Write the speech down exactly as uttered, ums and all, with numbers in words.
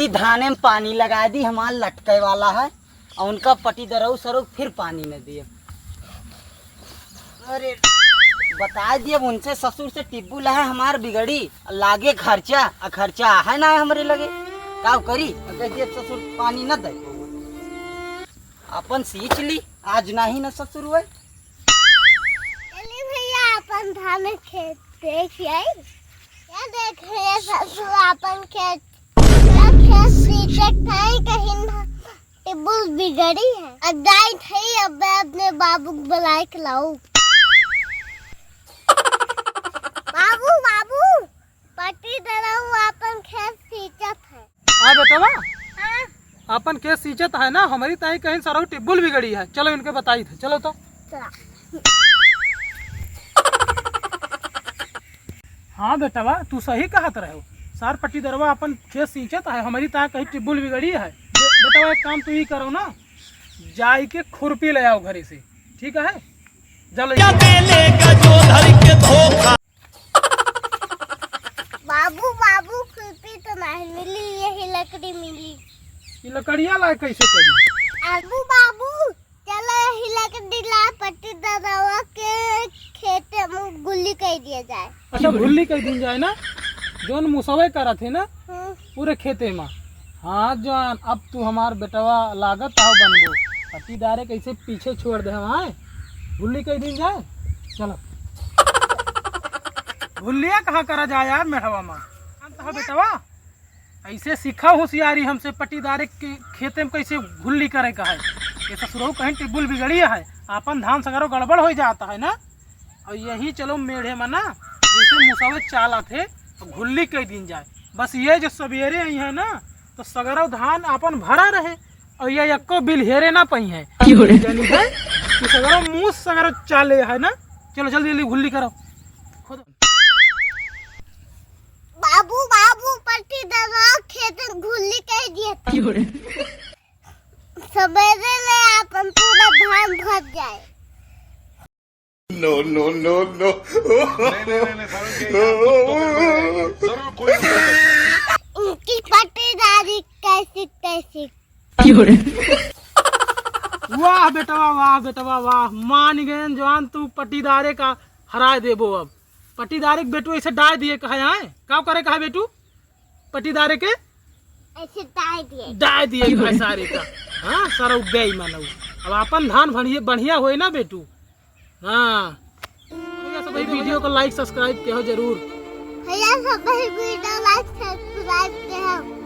धाने में पानी लगाइ दी, हमार लटके वाला है, अउर उनका पटीदरऊ सरऊ फिर पानी न दिए। अरे, बताइ दिए, अब उनसे ससुर से टिब्बू लहा हमार बिगड़ी, लागे खर्चा, आ खर्चा है ना हमरे लगे, काउ करी? कह दिए ससुर पानी न दे, अपन सींच ली, आज नाही न ससुर हुए। चली भइया, अपन धान खेत देख आई। क्या देख रहे हैं ससुर अपन खेत? क्या खेत सींचे ठाई कहीं ना टिब्बू बिगड़ी है। अब जाई ठाई, अब मैं अपने बाबू को बुलाए के लाऊं। बाबू, बाबू, पट्टी दरऊ अपन खेत सींचत है। हाँ बेटवा, हाँ। अपन खेत सींचत है ना, हमरी ताई कहीं सरऊ टिब्बू बिगड़ी है। चलो इनके बताई थे, चलो तो। चला। हाँ बेटवा, तू सही कहत रहे हो। सार पट्टीदरवा अपन खेत सींचत है, हमरी ताई कहीं टिब्बू बिगड़ी है। बे-, बेटवा, एक काम तू ही करो ना, जाई के खुरपी ले आओ घरे से, ठीक है? चलो। बाबू, बाबू, खुरपी तो नहीं मिली, यही लकड़ी मिली। ये लकड़िया ला कैसे करी? बाबू, बाबू, चलो यही लकड़ी ला, पट्टीदरवा के खेते में गुल्ली कर दिया जाए। अच्छा, गुल्ली कर दी जाए ना, जौन मुसवे करत है ना, हम्म। पूरे खेते में। हाँ जवान, अब तू हमार बेटवा लागत हो बनबो। पट्टीदारे कैसे पीछे छोड़ दे हम, आए? गुल्ली कह दी जाए। चलो। गुल्लिया कहाँ करा जाए यार मेढ़वा में? अंत हो बेटवा, ऐसे सीखा होशियारी हमसे, पट्टीदारे के खेते में कैसे गुल्ली करे का है। ये ससुरऊ कहीं टिब्बुल बिगड़ी है, आपन धान सगरो गड़बड़ हो जाता है ना। और यही चलो मेढ़े में ना, जैसे मुसवे चालत है, तो घुल्ली कह दीन जाए। बस ये जो सवेरे आई है ना, तो सगरो धान आपन भरा रहे, और ये यक्को बिल हेरे ना पाई है। क्यों रे? जानी है कि सगरो मूस सगरो चाले है ना। चलो जल्दी जल्दी घुल्ली करो। खुद बाबू, बाबू, पट्टीदार खेत में घुल्ली कह दिए। क्यों रे? सवेरे ले आपन पूरा धान भर जाए। No, no, no, no। नहीं, नहीं, नहीं, नहीं, सारुण के यहाँ कुछ तो गड़बड़ है। जरूर कोई ना कोई। इनकी पट्टीदारी कैसी तैसी। वाह बेटवा, वाह बेटवा, वाह। मान गए जवान, तू पट्टीदारे का हराए देबो। अब पट्टीदारे के बेटू ऐसे डाय दिए कहा है, का करे कहा बेटू? पट्टीदारे के ऐसे डाय दिए। डाय दिए भाई सारे का। हाँ, सारा उ बेईमान है। अब आपन धान बढ़िया, बढ़िया होए ना बेटू। हाँ। भैया सब भाई video को like subscribe किया हो जरूर। भैया सब भाई video like subscribe किया हो।